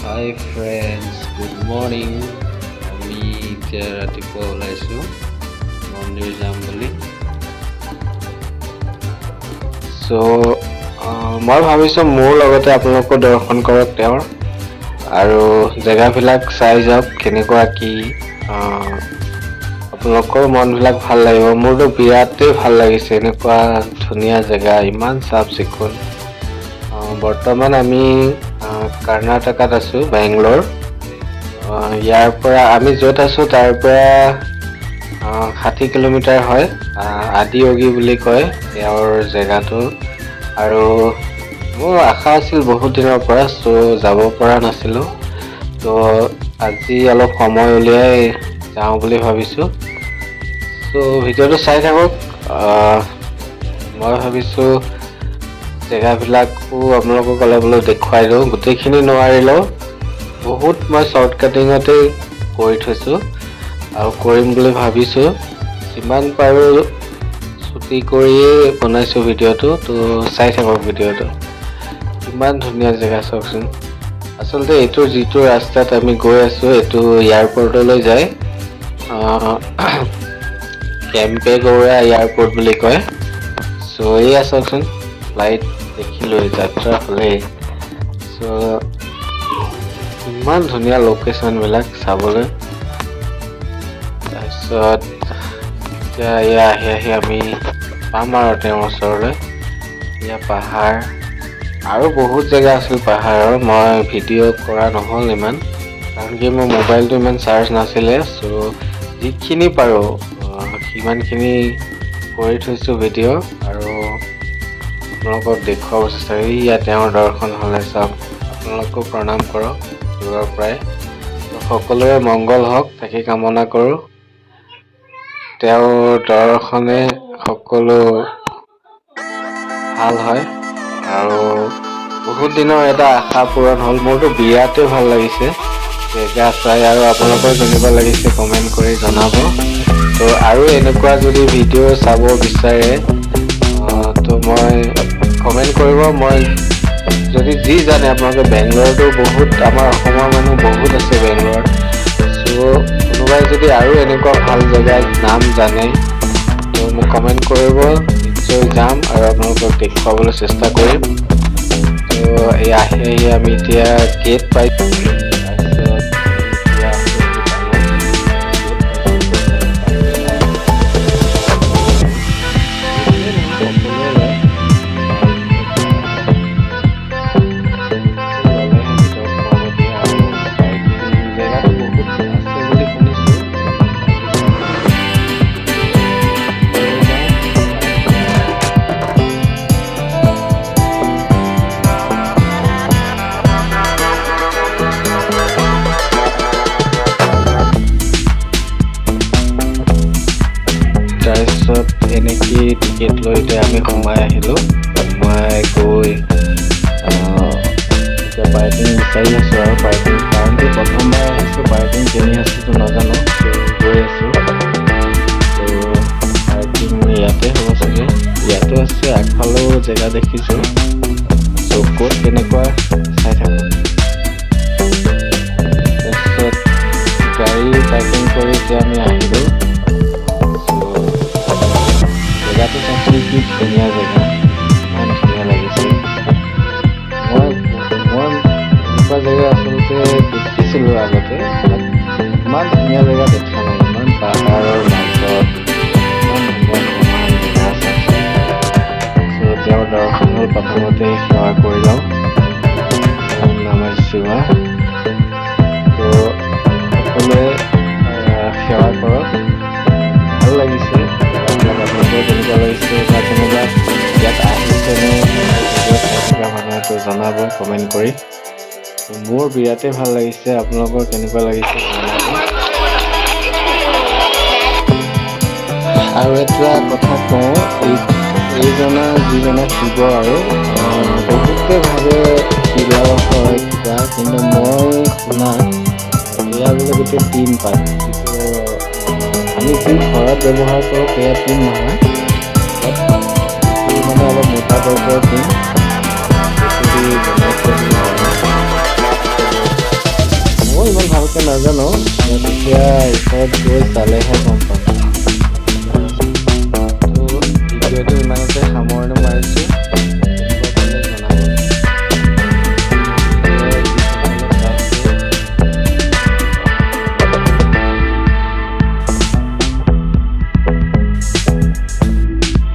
Hi friends, good morning. আমি এতিয়া ৰাতিপুৱা ওলাইছোঁ মন্দিৰ যাম বুলি। চ' মই ভাবিছোঁ মোৰ লগতে আপোনালোকো দৰ্শন কৰক তেওঁৰ আৰু জেগাবিলাক চাই যাওক কেনেকুৱা কি। আপোনালোকৰ মনবিলাক ভাল লাগিব। মোৰতো বিৰাটেই ভাল লাগিছে, এনেকুৱা ধুনীয়া জেগা, ইমান চাফ চিকুণ। বৰ্তমান আমি কৰ্ণাটকাত আছোঁ, বেংগলোৰ। ইয়াৰ পৰা, আমি য'ত আছোঁ তাৰ পৰা 60 কিলোমিটাৰ হয়। আদিয়োগী বুলি কয় তেওঁৰ জেগাটো। আৰু মোৰ আশা আছিল বহুত দিনৰ পৰা, চ' যাব পৰা নাছিলোঁ। ত' আজি অলপ সময় উলিয়াই যাওঁ বুলি ভাবিছোঁ। চ' ভিডিঅ'টো চাই থাকক। মই ভাবিছোঁ জেগাবিলাকো আপোনালোকক অলপ অলপ দেখুৱাই দিওঁ। গোটেইখিনি নোৱাৰিলেও বহুত মই শ্বৰ্ট কাটিঙতেই কৰি থৈছোঁ আৰু কৰিম বুলি ভাবিছোঁ। যিমান পাৰোঁ চুটি কৰিয়েই বনাইছোঁ ভিডিঅ'টো। তো চাই থাকক ভিডিঅ'টো। কিমান ধুনীয়া জেগা চাওকচোন। আচলতে এইটো যিটো ৰাস্তাত আমি গৈ আছোঁ, এইটো এয়াৰপৰ্টলৈ যায়। কেম্পেগৌৰা এয়াৰপৰ্ট বুলি কয়। চ' এয়া চাওকচোন, ফ্লাইট দেখিলোঁ, যাত্ৰা হ'লেই। চ' ইমান ধুনীয়া লোকেশ্যনবিলাক চাবলৈ। তাৰপিছত এতিয়া এয়া আহি আহি আমি পাম আৰু তেওঁৰ ওচৰলৈ। এয়া পাহাৰ আৰু বহুত জেগা আছিল পাহাৰৰ। মই ভিডিঅ' কৰা নহ'ল ইমান, কাৰণ কি মোৰ মোবাইলটো ইমান চাৰ্জ নাছিলে। চ' যিখিনি পাৰোঁ সিমানখিনি কৰি থৈছোঁ ভিডিঅ' আৰু আপোনালোকক দেখুৱাব চেষ্টা কৰি। ইয়াত তেওঁৰ দৰ্শন হ'লে চাওক, আপোনালোকো প্ৰণাম কৰক দূৰৰ পৰাই। সকলোৰে মংগল হওক, তাকে কামনা কৰোঁ। তেওঁৰ দৰ্শনে সকলো ভাল হয় আৰু বহুত দিনৰ এটা আশা পূৰণ হ'ল। মোৰতো বিৰাটেই ভাল লাগিছে জেগা চাই আৰু আপোনালোকৰ কেনেকুৱা লাগিছে কমেণ্ট কৰি জনাব। তো আৰু এনেকুৱা যদি ভিডিঅ' চাব বিচাৰে, তো মই কমেণ্ট কৰিব। মই যদি যি জানে আপোনালোকে, বেংগলৰতো বহুত আমাৰ অসমৰ মানুহ বহুত আছে বেংগলৰত। চ' কোনোবাই যদি আৰু এনেকুৱা ভাল জেগাৰ নাম জানে, তো মোক কমেণ্ট কৰিব। নিশ্চয় যাম আৰু আপোনালোকক দেখুৱাবলৈ চেষ্টা কৰিম। তো এই আহি আহি আমি এতিয়া গেট পাইছোঁ। তাৰপিছত এতিয়া আছোঁ গেট পাইছোঁ। সকলোৱে লয়, ল'লেহে ভিতৰত সোমাব দিয়ে। আৰু পাৰ্কিং জেগাটো বহুত আছে বুলি শুনিছোঁ। যাওঁ। তাৰপিছত এনেকেই টিকেট লৈ এতিয়া আমি সোমাই আহিলোঁ। সোমাই গৈ এতিয়া পাৰ্কিং বিচাৰি আছোঁ আৰু পাৰ্কিং, কাৰণ কি প্ৰথমবাৰ আহিছোঁ, পাৰ্কিং কেনি আছেতো নাজানো। ত' গৈ আছোঁ। ত' পাৰ্কিং ইয়াতে হ'ব চাগে। ইয়াতো আছে, আগফালেও জেগা দেখিছোঁ। চ' ক'ত কেনেকুৱা চাই থাকোঁ। তাৰপিছত গাড়ী পাৰ্কিং কৰি এতিয়া আমি আহিলোঁ। চ' জেগাটো চাওকচোন, কি ধুনীয়া জেগা, ইমান ধুনীয়া লাগিছে। মই এনেকুৱা জেগা আচলতে দেখিছিলোঁ আগতে, বাট ইমান ধুনীয়া জেগা দেখা নাই। ইমান পাহাৰৰ মাজত ইমান ধুনীয়া সমান জেগা চাওকচোন। চ' তেওঁৰ দৰ্শন হ'ল, প্ৰথমতে সেৱা কৰি লওঁ। ওম নমঃ শিৱায়। ত' সকলোৱে সেৱা কৰক। ভাল লাগিছে জেগাবিলাক। আপোনালোকৰ কেনেকুৱা লাগিছে বা কোনোবা ইয়াত আহিছেনে ভিডিঅ' চাই থকা মানুহেতো জনাব কমেণ্ট কৰি। মোৰ বিৰাটেই ভাল লাগিছে, আপোনালোকৰ কেনেকুৱা লাগিছে জনাব। আৰু এটা কথা কওঁ, এইজনা যিজনা শিৱ আৰু বহুতে ভাবে শিলৰ হয় কিবা, কিন্তু মই শুনাত এয়া বোলে গোটেই টিন পাত। যিটো আমি যি ঘৰত ব্যৱহাৰ কৰোঁ সেয়া টিন নহয়, বাট যিটো মানে অলপ মোটা টাইপৰ টিন, সেইটো দি বনাইছে বুলি জানো। ভালকৈ নাজানো, তেতিয়া ওচৰত গৈ চালেহে গম পাম। তো ভিডিঅ'টো ইমানতে সামৰণি মাৰিছোঁ।